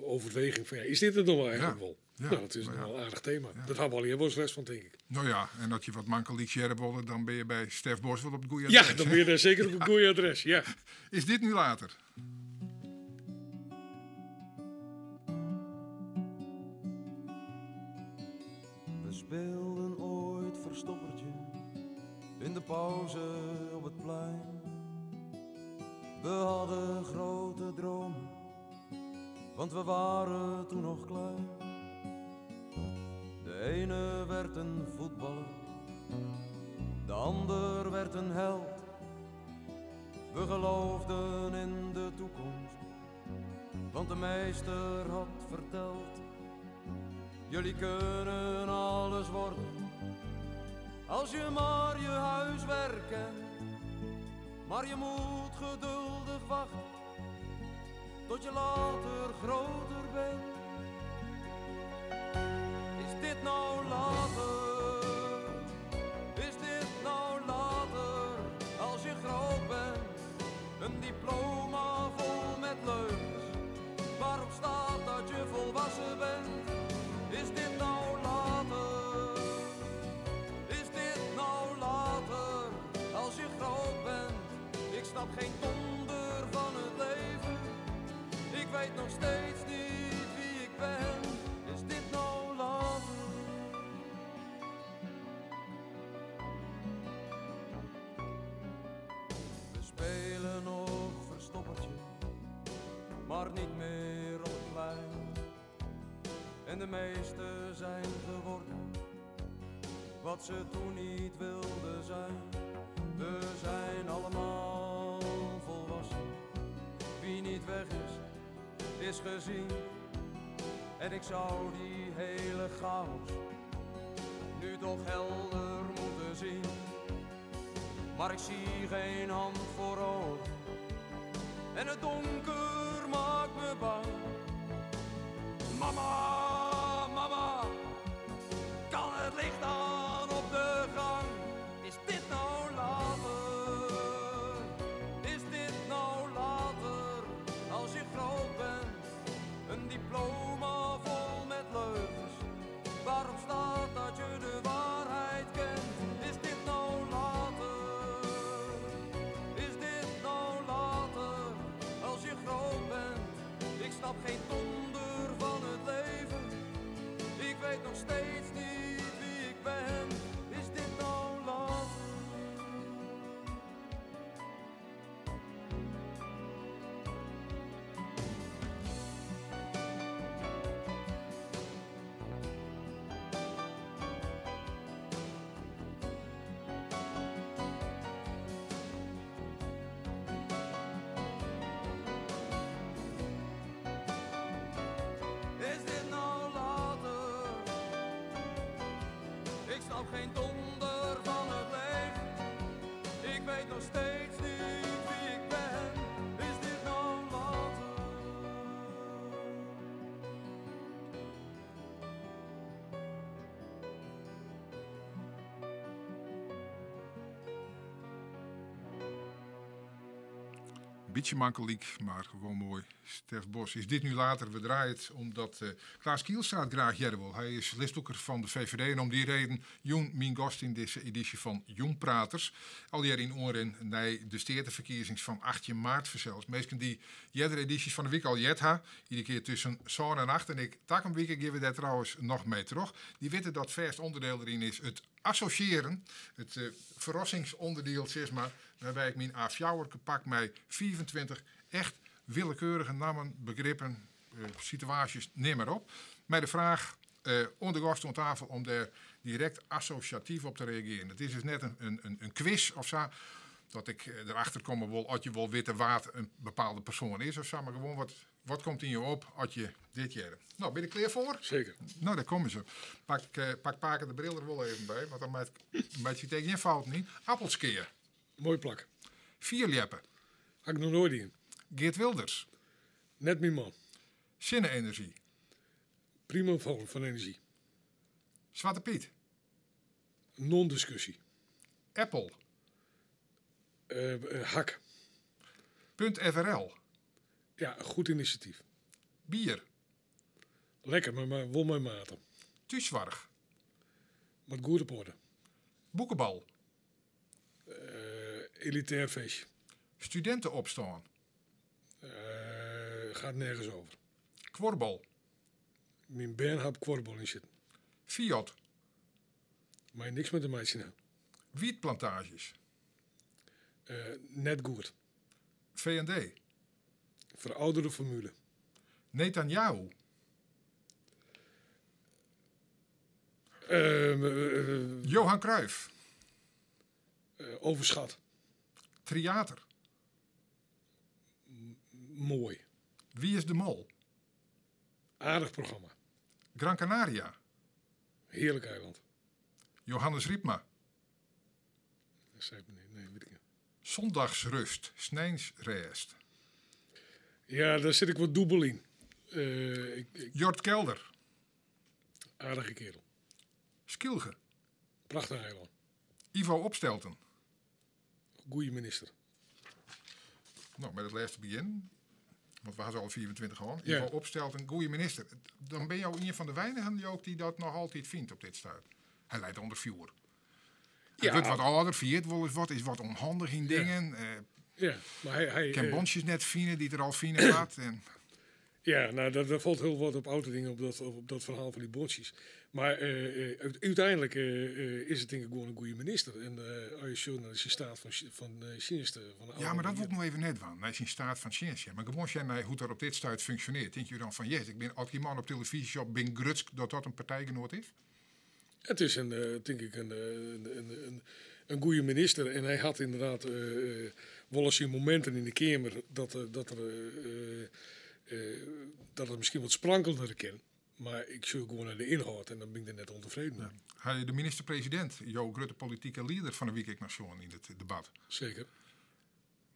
overweging van, ja, is dit het nog wel eigenlijk wel? Nou, dat is nog wel een aardig thema. Dat hebben we al hier wel eens les van, denk ik. Nou ja, en dat je wat makkelijk worden, dan ben je bij Stef Bos wel op het goede Ja, adres, dan hè? ben je daar zeker op het goede adres, ja. Is dit nu later? We speelden ooit verstoppertje in de pauze op het plein. We hadden grote dromen, want we waren toen nog klein. De ene werd een voetballer, de ander werd een held. We geloofden in de toekomst, want de meester had verteld. Jullie kunnen alles worden, als je maar je huiswerk kent. Maar je moet geduldig wachten, tot je later groter bent. Is dit nou later? Is dit nou later? Als je groot bent, een diploma vol met leugens, waarop staat dat je volwassen bent. Is dit nou later? Is dit nou later? Als je groot bent, ik snap geen donder van het leven. Ik weet nog steeds niet spelen nog verstoppertje, maar niet meer op het plein. En de meesten zijn geworden wat ze toen niet wilden zijn. We zijn allemaal volwassen. Wie niet weg is, is gezien. En ik zou die hele chaos nu toch helder moeten zien. Maar ik zie geen hand voor ogen. En het donker maakt me bang. Mama, mama, kan het licht aan op de gang? Is dit nou later? Is dit nou later? Als je groot bent, een diploma vol met leugens. Waarop staat dat je de waarheid kent? Is dit nou later? Is dit nou later? Als je groot bent, ik snap geen donder van het leven. Ik weet nog steeds niet wie ik ben. Is dit nou later? Is dit nou later? Ik snap geen donder van het leven. Ik weet nog steeds niet wie ik ben. Is dit nou later? Beetje makkelijk, maar gewoon mooi. Stef Bos, is dit nu later? We draaien het omdat Klaas Kielstra het graag jaren wil. Hij is listdoeker van de VVD en om die reden Joen mijn gast in deze editie van Joen Praters. Al die in oren naar de steerteverkiezings van 18 maart verzeld. Meesten die jerdere edities van de week al jet ha, iedere keer tussen zon en 8. En ik tak een week geven we daar trouwens nog mee terug. Die weten dat vast onderdeel erin is het associëren, het verrassingsonderdeel, zeg maar, waarbij ik mijn A4 pak met 24 echt willekeurige namen, begrippen, situaties, neem maar op. Maar de vraag onder de gast aan tafel om daar direct associatief op te reageren. Het is dus net een quiz of zo, dat ik erachter kom wil, als je wil weten wat een bepaalde persoon is of zo, maar gewoon wat komt in je op als je dit jaar. Nou, ben je er klaar voor? Zeker. Nou, daar komen ze. Pak Paken de bril er wel even bij, want dan maakt je tegen geen fout niet. Appelskeer. Mooi plak. Vierleppen. Had ik nog nooit in. Geert Wilders. Net mijn man. Zonne-energie. Prima vorm van energie. Zwarte Piet. Non-discussie. Apple. Hak. Punt FRL. Ja, een goed initiatief. Bier. Lekker, maar won mijn maten. Thuiszorg. Wat goed op orde. Boekenbal. Elitair feestje. Studentenopstaan. Gaat nergens over. Kworbal. Mijn bern had kworbal in zitten. Fiat. Maar niks met de meisje nou. Wietplantages. Net goed. V&D. Verouderde formule. Netanyahu. Johan Cruijff. Overschat. Theater. Mooi. Wie is de Mol? Aardig programma. Gran Canaria. Heerlijk eiland. Johannes Riepma. Dat zei ik me niet. Nee, weet ik niet. Zondagsrust. Snijnsrest. Ja, daar zit ik wat dubbel in. Jort Kelder. Aardige kerel. Skylge. Prachtig eiland. Ivo Opstelten. Goeie minister. Nou, met het laatste begin. Want we hadden al 24 gewoon. Ja. Ivo Opstelten, goeie minister. Dan ben je ook een van de weinigen die, ook die dat nog altijd vindt op dit stuit. Hij leidt onder vuur. Hij Ja. wordt wat ouder, viert wel eens wat, is wat onhandig in dingen. Ja, maar hij, Ken bonsjes net vinden die er al vinden gaat. En Ja, Ja, nou, dat valt heel wat op oude dingen op dat verhaal van die bordjes. Maar uiteindelijk is het denk ik gewoon een goede minister. En als je naar zijn staat van dienst. Van de Ja, maar dat wordt nog even net van. Hij is in staat van dienst. Ja. Maar gewoon jij mij hoe dat op dit stuit functioneert. Denk je dan van, yes, ik ben als die man op televisie op ben grutsk dat dat een partijgenoot is? Het is een, denk ik, een goede minister. En hij had inderdaad wel eens in momenten in de Kamer dat het misschien wat sprankelder kan. Maar ik zoek gewoon naar de inhoud en dan ben ik er net ontevreden mee. Hij, de minister-president, jouw grote politieke leider van de Week Nation in het debat. Zeker.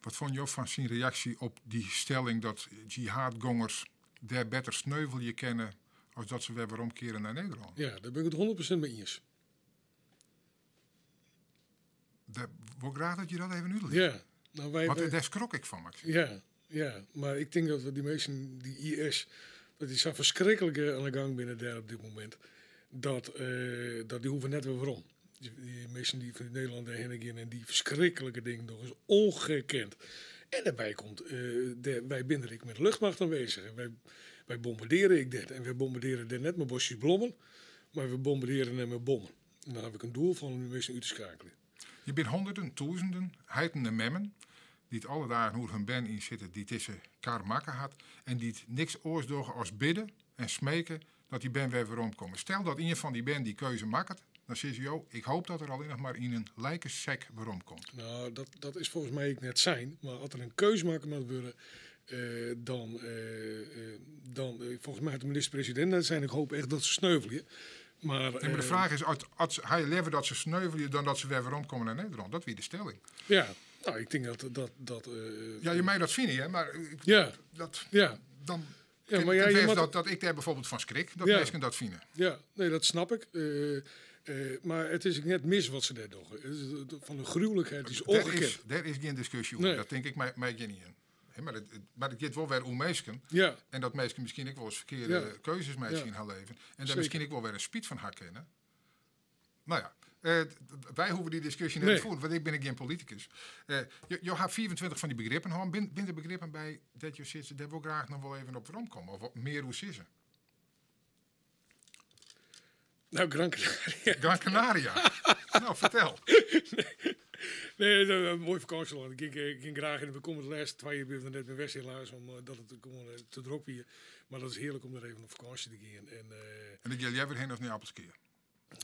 Wat vond je van zijn reactie op die stelling dat jihadgongers daar beter sneuvel je kennen als dat ze weer omkeren naar Nederland? Ja, daar ben ik het 100% mee eens. Daar wil ik graag dat je dat even uitlegt. Ja. Nou, Want daar schrok ik van, Max. Ja, maar ik denk dat we die mensen, die IS, dat die zo verschrikkelijk aan de gang binnen daar op dit moment. Dat die hoeven net weer waarom. Die mensen die van Nederland daarheen gaan en die verschrikkelijke dingen nog eens ongekend. En daarbij komt, wij binnen ik met de luchtmacht aanwezig. En wij bombarderen ik dit. En wij bombarderen daar net met bosjes blommen, maar we bombarderen net met bommen. En daar heb ik een doel van om die mensen uit te schakelen. Je bent honderden, duizenden, heitende memmen, die het alle dagen hoe hun ben in zitten, die tussen kar makken had en die het niks oors als bidden en smeken dat die ben weer weer omkomen. Stel dat een van die ben die keuze maakt, dan zeg je, joh, ik hoop dat er alleen nog maar in een lijkensek weer omkomt. Nou, dat is volgens mij net zijn. Maar als er een keuze maken moet worden, dan volgens mij had de minister-president net zijn. Ik hoop echt dat ze sneuvelen. Maar, Nee, maar de vraag is, als hij liever dat ze sneuvelen dan dat ze weer weer omkomen naar Nederland? Dat wie de stelling. Ja, nou, ik denk dat Ja, je mij dat vinden, hè, maar ik, dat, dan Ja, maar ja, ik je weet moet dat ik daar bijvoorbeeld van schrik, dat mensen dat vinden. Ja, nee, dat snap ik. Maar het is net mis wat ze daar doen. Het is van de gruwelijkheid is ongekend. Daar is geen discussie over. Nee. Dat denk ik mij geen niet in. Hè, maar het gaat wel weer om mensen. En dat mensen misschien ook wel eens verkeerde keuzes mee zien gaan leven. En daar misschien ook wel weer een spiet van haar kennen. Nou ja, wij hoeven die discussie niet te voeren, want ik ben geen politicus. Je hebt 24 van die begrippen gehad. Ben de begrippen bij dat je zit, daar wil ik graag nog wel even op rondkomen. Of wat meer hoe zitten. Nou, Gran Canaria. Gran Canaria. Nou, vertel. Nee, dat is een mooi vakantieland. Ik ging graag in. We komen de laatste 2 jaar weer net met West helaas, omdat het gewoon te druk hier. Maar dat is heerlijk om er even op vakantie te gaan. En En dan ga jij weer heen als naar Appelskeer?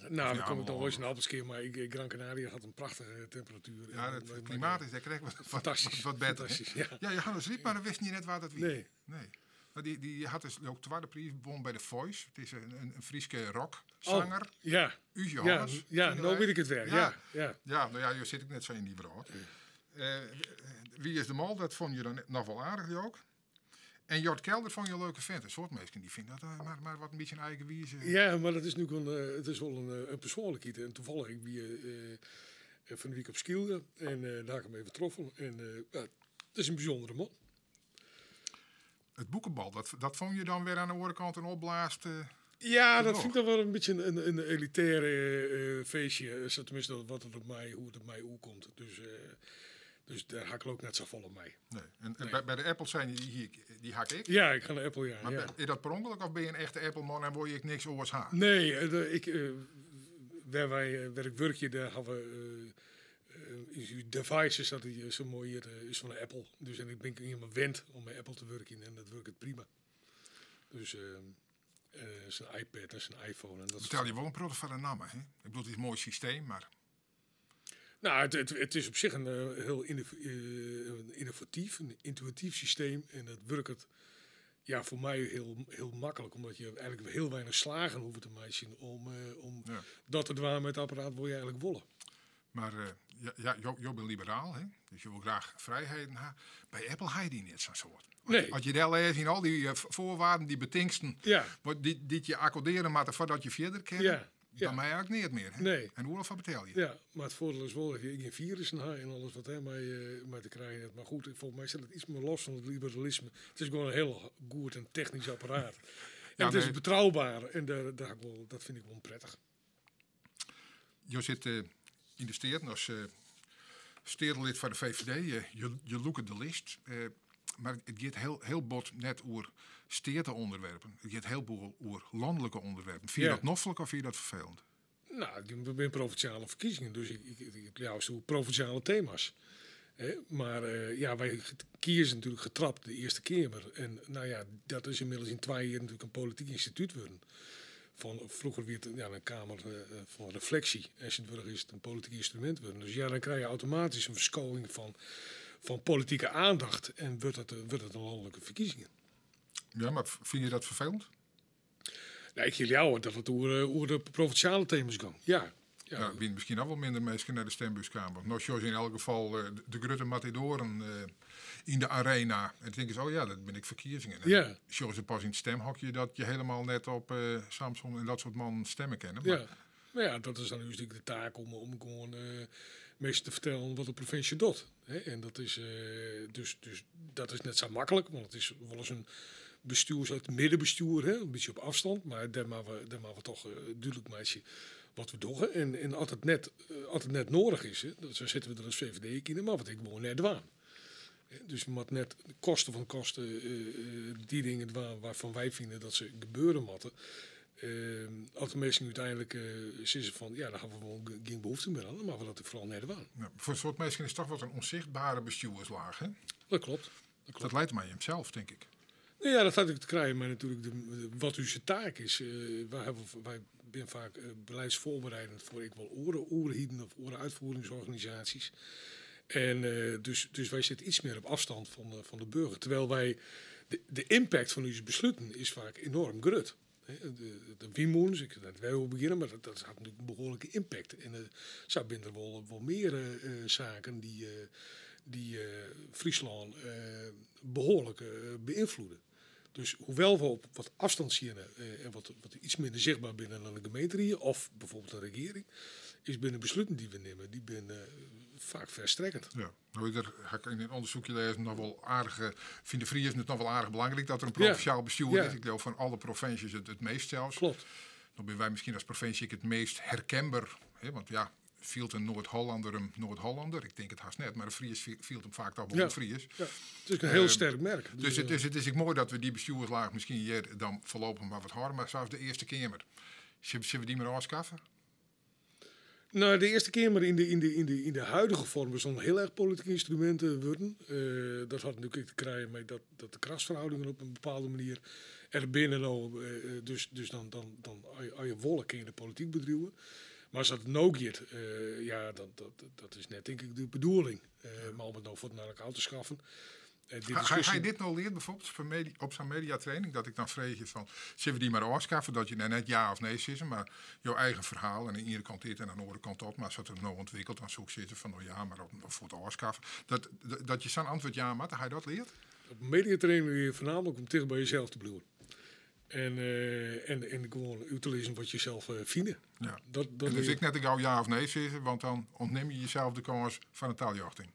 Nou, Of we komen ja, toch wel eens in Appelskeer, maar Gran Canaria had een prachtige temperatuur. Ja, En het klimaat is daar krijg ik Fantastisch, wat beter, hè? fantastisch, ja. Ja, Johannes Riep, maar dan wist niet net waar dat wie. Nee. Nee. Maar die had dus ook tweede prijs won bij The Voice. Het is een Frieske rockzanger. Oh, ja. U Ja, Johannes, ja, vinden nou wij. weet ik het weer. Ja. Ja. Ja, Ja, nou ja, je zit ik net zo in die brood. Wie is de Mol? Dat vond je dan nog wel aardig ook. En Jort Kelder vond je een leuke vent. Een soort meisje die vindt dat maar wat een beetje een eigen wieze. Ja, maar dat is nu een het is wel een persoonlijkheid. En toevallig, ik ben van de week op Schielde en daar heb ik hem even getroffen. En ja, het is een bijzondere man. Het boekenbal, dat vond je dan weer aan de orenkant en opblaast? Ja, dat Nog. vind ik dan wel een beetje een elitaire feestje. Tenminste, dat, wat het op mij, hoe het op mij oer komt. Dus daar hak ik ook net zo vol op mij. Nee. En Nee. bij de Apple zijn die hier, die hak ik. Ja, ik ga naar Apple, ja. Maar ja. is dat per ongeluk of ben je een echte Apple-man en word je niks oors haar? Nee, de, ik waar wij waar ik werk hier, daar hebben we is uw devices, dat die zo mooi hier is van de Apple. Dus en ik ben helemaal wend om met Apple te werken en dat werkt het prima. Dus zijn iPad en zijn iPhone. En dat soort Vertel je wel een product van de namen, hè? Ik bedoel, het is een mooi systeem, maar... Nou, het is op zich een heel innovatief, een intuïtief systeem. En dat werkt het, ja, voor mij heel, heel makkelijk. Omdat je eigenlijk heel weinig slagen hoeft te maken om dat te dwalen met het apparaat wil je eigenlijk wollen. Maar ja, ja, jo bent liberaal, hè? Dus je wil graag vrijheden hebben. Bij Apple ga je die net zo'n soort. Nee. Als je daar leest in al die voorwaarden, die betingsten, wat die je accorderen maar voordat je verder kent, dan mij eigenlijk niet meer. Hè? Nee. En hoeveel van betaal je? Ja, maar het voordeel is wel dat je geen virussen hebt en alles wat hè, maar te krijgen hebt. Maar goed, volgens mij zit het iets meer los van het liberalisme. Het is gewoon een heel goed en technisch apparaat. En het is betrouwbaar en dat vind ik wel prettig. Je zit in de steden als stedenlid van de VVD. Je loekt de list. Maar het gaat heel, heel bot net over steateonderwerpen. It giet hiel boel oer lanlike onderwerpen. Fine je dat noflik of fine je dat ferfelend? Nou, it binne provinsjale ferkiezingen, dus ik leau oer provinsjale tema's. Hè, mar ja, wy kieze natuerlik getrapt de Earste Keamer. En no ja, dat is ynmiddels yn 2 jier natuerlik in polityk ynstitút wurden. Fan, froeger wie it, ja, in keamer fan refleksje en tsjintwurdich is it in polityk ynstrumint wurden. Dus ja, dan krije je automatysk in ferskowing fan politike oandacht en wurdt it in lanlike ferkiezingen. Ja, mar fine je dat ferfelend? Nee, ik hie leaver dat it oer de provinsjale tema's gong. Ja. Ja. Ja, wiene miskien noch wol minder minsken nei de stembuskamer. Want no sjogge se yn elk gefal de grutte matadoaren yn de arena. En tinke se, oh ja, dat binne ek ferkiezingen. En sjogge se pas yn it stemhokje dat je helemaal net op Samsom en dat soart mannen stemme kinne. Ja. Mar ja, dat is dan ús de taak om gewoan minsken te fertellen wat de provinsje docht. Hè? En dat is, dus dat is net sa maklik, want it is wolris in bestjoer, it middenbestjoer, hè? In bytsje op ôfstân, mar dêr moatte we toch dúdlik meitsje wat we dogge. En as it net nedich is, hè, dan sitte we der as VVD ek yn, dan moatte we it gewoan net dwaan. Dus we moatte net koste fan koste dy dingen dwaan wêrfan wy fine dat se gebeure moatte. As de minsken úteinlik sizze fan ja, dêr hawwe we wol gjin behoefte mear oan, dan moatte we dat foaral net dwaan. Ja, foar in soad minsken is it toch wat in ûnsichtbere bestjoerslaach, hè? Dat kloppet. Dat kloppet. Dat leit mei himsels, tink ik. No ja, dat hat ek te krijen mei natuerlik wat ús taak is. Wy binne faak beleidsfoarbereidend foar ek wol oare oerheden of oare útfieringsorganisaasjes. En dus wy sitte iets mear op ôfstân fan de boarger. Terwijl wy de impact fan ús besluten is faak enoarm grut. De wynmûnen, ik kin net wer oer begjinne, mar dat hat natuerlik in behoarlike impact. En sa binne der wol mear saken dy't Fryslân behoarlik beynfloede. Dus hoewol't we op wat ôfstân steane en wat iets minder sichtber binne dan de gemeenterie of bygelyks de regearing, is binne besluten dy't we nimme, dy binne faak fierstrekkend. Ja, no dêr ha ik yn in ûndersykje lêzen noch wol aardich, fine de Friezen it noch wol aardich belangryk dat der in provinsjaal bestjoer is. Ik leau fan alle provinsjes it meast sels. No binne wy miskien as provinsje ek it meast herkenber, hè, want ja, fielt in Noard-Hollander him Noard-Hollander? Ik tink it hast net, mar in Fries fielt him faak toch wol in Fries. Ja, it is in hiel sterk merk. Dus it is ek moai dat we dy bestjoerslaach miskien hjir dan foarlopich mar wat hâlde, mar sa as de Earste Keamer. Sille we dy mar ôfskaffe? No, de Earste Keamer yn de huidige foarm is in hiel erch polityk ynstrumint wurden. Dat hat natuerlik ek te krijen mei dat de krachtsferhâldingen op in bepaalde manier der binne no. Dus dan as je wolle, kinne je de polityk bedriuwe. Mar as dat no giet, ja, dat is net tink ik de bedoeling. Mar om it no fuortendalik ôf te skaffen. Dy Ha diskusje je dit no leard bygelyks op sa'n mediatraining? Dat ik dan freegje fan, sille we dy mar ôfskaffe? Dat je net ja of nee sizze, mar jo eigen ferhaal. En oan de iene kant dit en oan de oare kant dat. Mar as it no ûntwikkelt, dan soe ik sizze fan, no ja, mar op fuort ôfskaffe. Dat je sa'n antwurd jaan moatte, ha je dat leard? Op mediatraining lear je foarnaamlik om ticht by jesels te bliuwen. En gewoan út te lizzen wat je sels fine. Dat En dus lear ek net te gau ja of nee sizze, want dan ûntnimme je jesels de kâns fan in taljochting.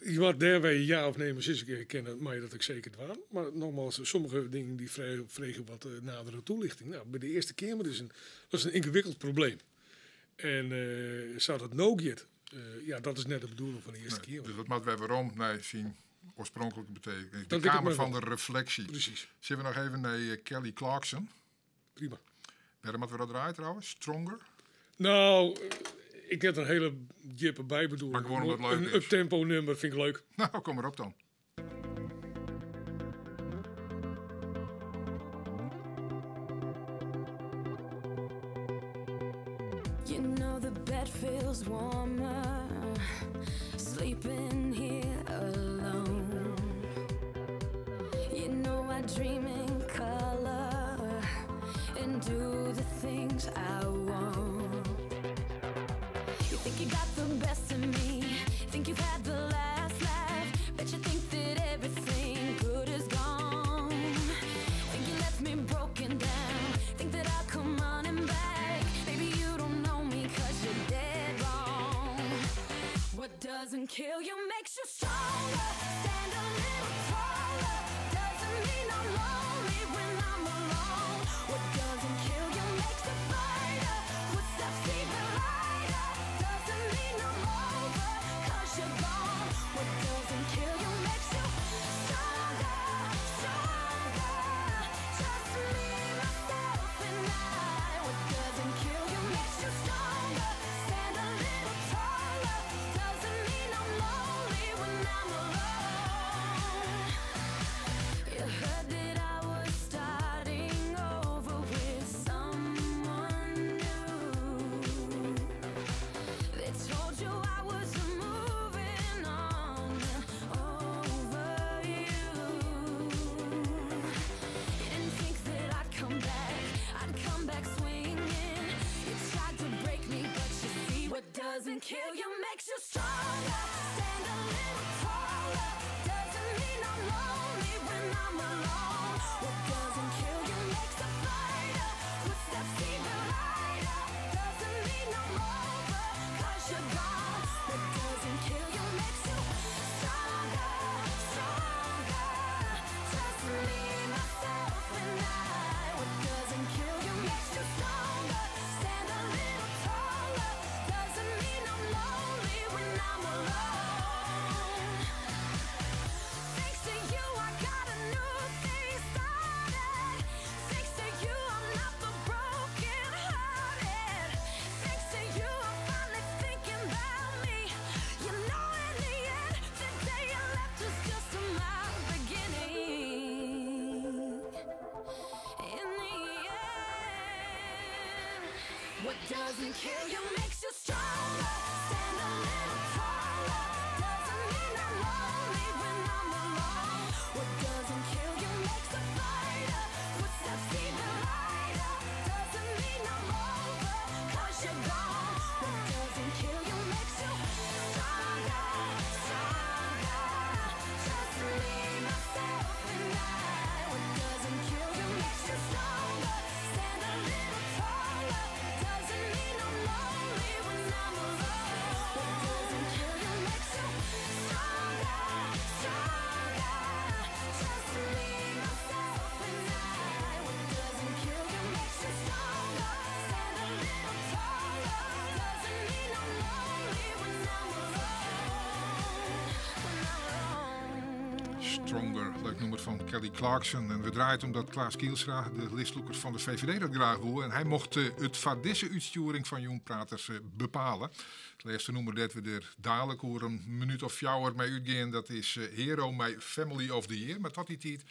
Je moat dêrby ja of nee mar sizze kinne, mei dat ek seker dwaan. Mar nogmaals, sommige dingen dy freegje wat nadere taljochting. No, by de Earste Keamer dat is in yngewikkeld probleem. En sa't it no giet, ja, dat is net de bedoeling fan de Earste Nee, Keamer. dus dat moat wer werom nei syn oarspronklike betekenis. De Dat liket Kamer my fan wol. de refleksje. Presys. Sille we noch even nei Kelly Clarkson? Prima. Wêrom moatte we dat draaie trouwens? Stronger? No, ik ha in hiele djippe bybedoeling. Mar gewoan omdat it leuk In is. uptempo nûmer fyn ik leuk. No, kom mar op dan. You know the bed feels warmer sleeping here alone. You know I dream in color and do the things I want. You think you got the best of me, think you've had the last laugh, bet you think that everything good is gone. Think you left me broken down, think that I'll come running back. Maybe you don't know me 'cause you're dead wrong. What doesn't kill you makes you stronger. Stand a little taller. Doesn't mean I'm lonely when I'm alone. What doesn't kill you makes a fighter. Footsteps even lighter. Doesn't mean I'm over 'cause you're gone. What doesn't kill you makes you stronger. kill you makes you stronger. Stand a little taller. Doesn't mean I'm lonely when I'm alone. What doesn't kill you makes a fighter. Footsteps even lighter. Doesn't mean I'm over 'cause you're gone. What doesn't kill you makes you stronger, stronger. Just me, myself, and I. What doesn't kill you makes you stronger. Stand a little taller. Doesn't mean I'm lonely when I'm alone. Thanks to you, I got a new thing started. Thanks to you, I'm not the broken hearted. Thanks to you, I'm finally thinking about me. You know, in the end, the day you left was just my beginning. In the end, what doesn't kill you makes you stronger. Stand a little taller. Doesn't mean I'm lonely when I'm alone. What doesn't kill you makes a fighter. Footsteps even lighter. Doesn't mean I'm over 'cause you're gone. What doesn't kill you makes you stronger, stronger. Just me, myself, and I. What doesn't kill you makes you stronger. Stand a little taller. Doesn't mean I'm lonely when I'm alone. What doesn't kill you makes you stronger, stronger. Just me, myself, and I. What doesn't kill you makes you stronger. Stand a little taller. Doesn't mean I'm lonely when I'm alone. When I'm alone. Stronger, leuk nûmer fan Kelly Clarkson. En we draaien omdat Klaas Kielstra, de listlûker fan de VVD, dat graach woe. En hy mocht it foar dizze útstjoering fan Jûnpraters bepale. It lêste nûmer dat we der dalik oer in minút of fjouwer mei útgean, dat is Hero mei Family of the Year. Mar oant dy tiid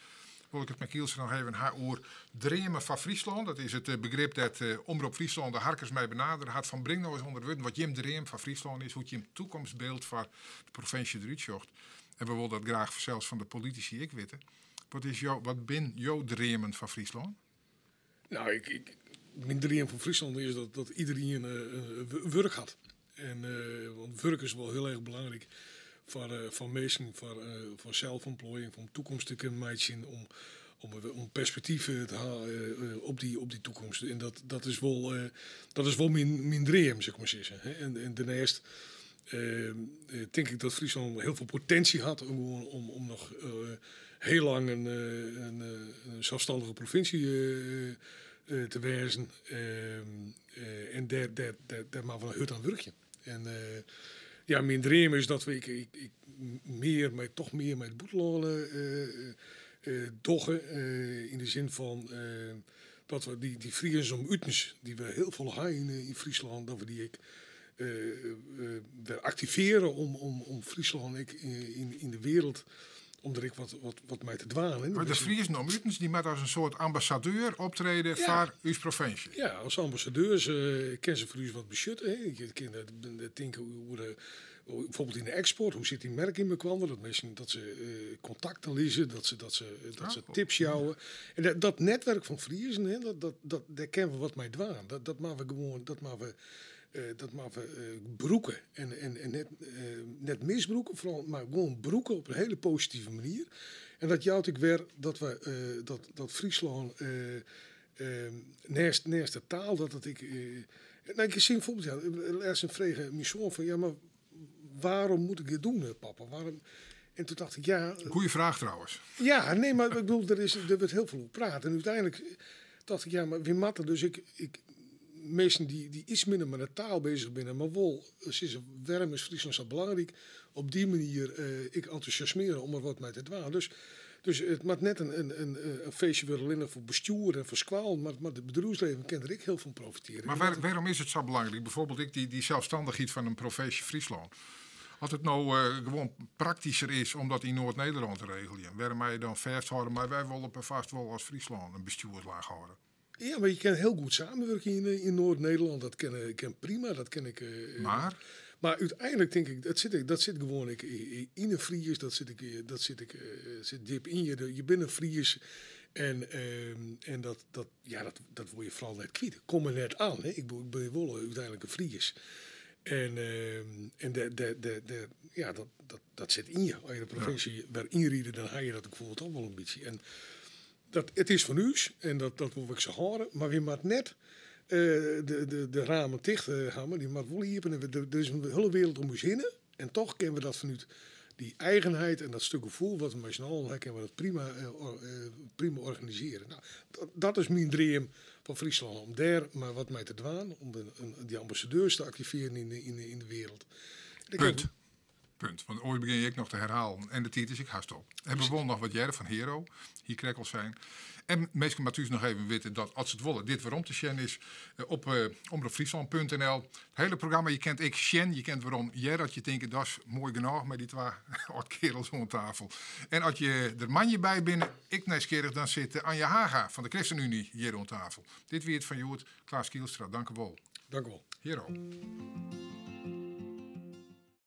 wol ik it mei Kielstra noch even ha oer dreamen fan Fryslân. Dat is it begrip dat Omrop Fryslân de harkers mei benadere hat fan bring no ris ûnder wurden wat jim dream fan Fryslân is, hoe't jim takomstbyld foar de provinsje derút sjocht. En we wolle dat graach sels fan de politisy ek witte. Wat binne jo dreamen fan Fryslân? Nou, myn dream fan Fryslân is dat iderien wurk hat. En want wurk is wol hiel erch belangryk foar minsken, foar selfontploaiïng, om takomst te kinnen meitsjen, om perspektyf te ha op dy takomst. En dat is wol myn dream, sil ik mar sizze, hè. En dêrneist tink ik dat Fryslân hiel folle potinsje hat om noch hiel lang in selsstannige provinsje te wêzen. En dêr moatte we hurd oan wurkje. En ja, myn dream is dat we ik mear mei, toch mear mei it bûtenlân dogge. In de sin fan dat we dy Friezen om utens, dy't we hiel folle ha yn Fryslân, dat we dy ek wer aktivearje om Fryslân ek yn de wereld, om der ek wat mei te dwaan, hè. Mar de Friezen om utens, dy moatte as in soart ambassadeur optrede foar ús provinsje. Ja, as ambassadeurs kinne se foar ús wat betsjutte, hè. Je kinne tinke oer bijvoorbeeld yn de eksport, hoe sit dy merk yn mekoar? Dat minsken dat se kontakten lizze, dat se tips jouwe. En dat netwerk fan Friezen, hè, dêr kinne we wat mei dwaan. Dat moatte we gewoan, dat moatte we brûke en net misbrûke, foaral, mar gewoan brûke op in hiele positive manier. En dat jout ek wer dat Fryslân neist de taal, dat it ek, nou, ik zie bijvoorbeeld, ja, lêsten frege myn soan fan, ja, mar waarom moet ik dit doen, papa? Waarom? En toen dacht ik, ja... Goeie fraach trouwens. Ja, nee, maar ik bedoel, er wordt heel veel over gepraat. En uiteindelijk dacht ik, ja, maar wie mat er? Dus ik mensen die iets minder met de taal bezig zijn, maar wel, ze is, waarom is Fryslân zo belangrijk? Op die manier ik enthousiasmeren om er wat mee te doen. Dus it moat net in feestje wurde allinnich foar bestjoer en foar skoallen, mar it bedriuwslibben kin der ek hiel fan profitearje. Mar wêrom is it sa belangryk? Bijvoorbeeld ik, dy selsstannichheid fan in provinsje Fryslân. As it no gewoan praktysker is om dat yn Noard-Nederlân te regeljen, wêrom moatte je dan fêsthâlde, mar wy wolle perfoarst wol as Fryslân in bestjoerslaach hâlde? Ja, mar je kinne hiel goed samenwerken yn Noard-Nederlân. Dat kin prima, dat kin ik Mar? Mar úteinlik tink ik, dat sit gewoan ek yn in Fries, dat sit ik, dat sit ik sit djip yn je. Je binne in Fries en dat wol je foaral net kwyt. Kom der net oan, hè. Ik bin wol úteinlik in Fries. En, en de, ja, dat sit yn je. As je de provinsje wer ynride, dan ha je dat gefoel toch wol in bytsje. En dat, it is fan ús en dat wol ik sa hâlde, mar wy moatte net de ramen ticht hawwe, dy moatte wol iepen. Der is in hiele wereld om ús hinne en toch kinne we dat fanút dy eigenheid en dat stik gefoel wat we mei syn allen ha, kinne we dat prima organisearje. Nou, dat is myn dream fan Fryslân, om dêr mar wat mei te dwaan, om dy ambassadeurs te aktivearjen yn de wereld. Punt. Punt. Want oait begjin ik noch te herhalen en de tiid is ek hast op. En we wolle noch wat hearre fan Hero, hie krekt al sein. En minsken moatte thús noch even witte dat as se it wolle, dit werom te sjen is op omropfriesland.nl. It hiele programma, je kinne ek sjen, je kinne werom hearre as je tinke, dat is moai genôch mei dy twa âld-kearels oan tafel. En as je der moandei by binne, ek nijsgjirrich, dan sit Anja Haga fan de ChristenUnie hjir oan tafel. Dit wie it fan hjoed. Klaas Kielstra, dank u wol. Dank u wol. Hero.